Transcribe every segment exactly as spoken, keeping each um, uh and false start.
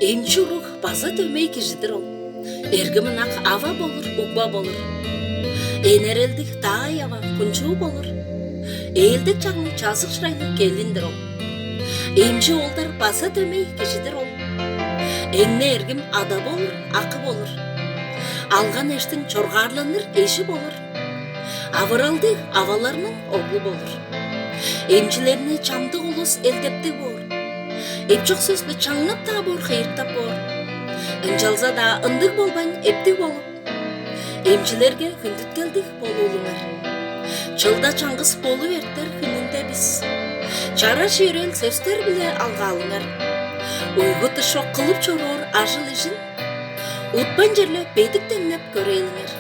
Эмчи уруг база дөмей кижи-дир ол. Эргим ынак ава болур, угба болур. Энерелдиг даай ава кунчуу болур. Ээлдек чаңныг чазык шырайлыг келин-дир ол. Эмчи оолдар база дөмей кижи-дир ол. Эңне эргим ада болур, акы болур. Алган эштиң чоргаарланыр эжи болур. Авыралдыг аваларның оглу болур. Эмчилерни чамдык улус элдептиг боор. Эпчок сөстү чаңнап-даа боор, хыйыртап боор. Ынчалза-даа ындыг болбайн, эптиг болуп, эмчилерге хүндүткелдиг болуулуңар. Чылда чаңгыс болуп эртер хүнүнде бис чараш йөрээл сөстер-биле алгаалыңар. Уйгу-дыш чок кылып чоруур ажыл-ижин утпайн черле бедик деңнеп көрээлиңер.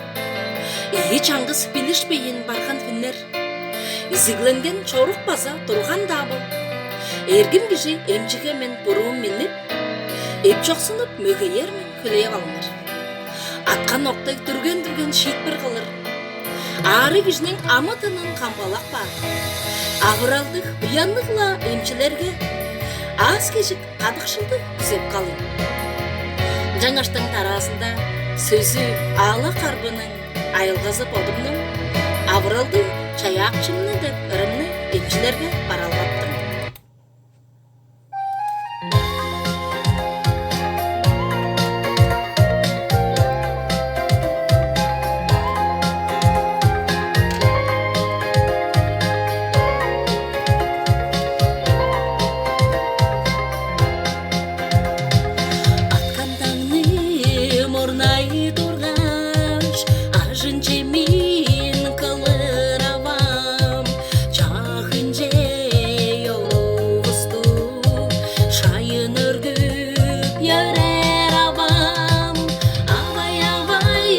Ийи чаңгыс билишпейн барган хүннер, изигленген чорук база турган-даа бол. Эргим кижи эмчиге мен буруум миннип, эпчоксунуп мөгеер мен, хүлээп алыңар. Аткан октаг дүрген-дүрген шиитпир кылыр. Аарыг кижиниң амы-тынын камгалап каар. Авыралдыг, буянныг-ла эмчилерге аас-кежик, кадыкшылды күзеп калыйн. Ынчангаштың дараазында сөзү аалак арбының айылгазы бодумнуң «Авыралдыг чаяакчымны» деп ырымны эмчилерге бараалгаптым. Аткан даңны мурнай тургаш, ажын-чемин кылыр авам, чаа хынче ёвуступ, шайын өргүп йөрер авам. Авай, авай,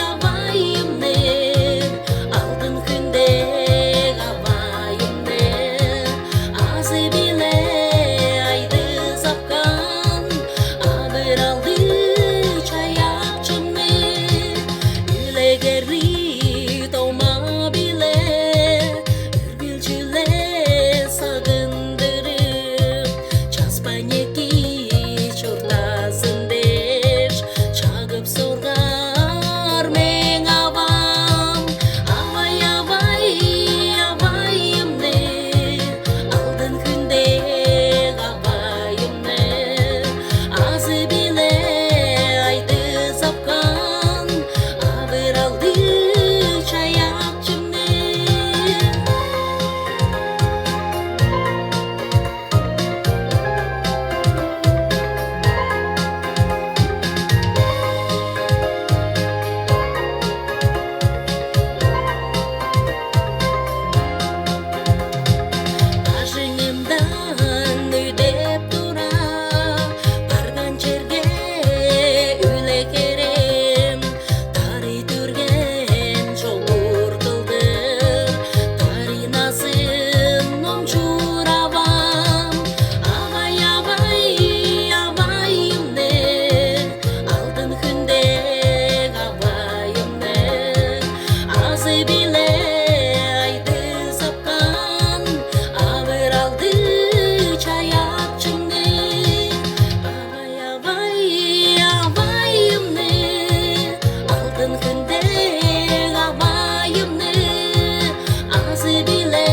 авайым деп, алдын хүндек авайым деп, азы-биле айды сапкан авыралдыг чаяакчымны, үлегерли дома-биле, үргүлчү-ле сагындырып, часпайн эки чурттазын дээш, чагып-соргар мээң авам. Авай, авай, авайым деп, алдын хүндек авайым деп, азы-биле айды сапкан авыралдыг чаяакчымны. Ажыңындан үдеп тура, барган черге үлегерем, тарый дүрген чогур кылдыр, тарый назын номчуур авам. Авай, авай, авайым деп, алдын хүндек авайым деп, азы-биле айды сапкан авыралдыг чаяакчымны. Авай, авай, авайым деп, алдын хүндек авайым деп, азы-биле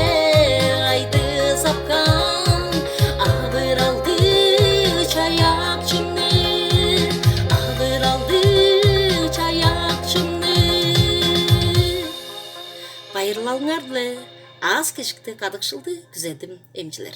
айды сапкан авыралдыг чаяакчымны, авыралдыг чаяакчымны. Байырлалыңар-биле аас-кежикти, кадыкшылды күзедим, эмчилер.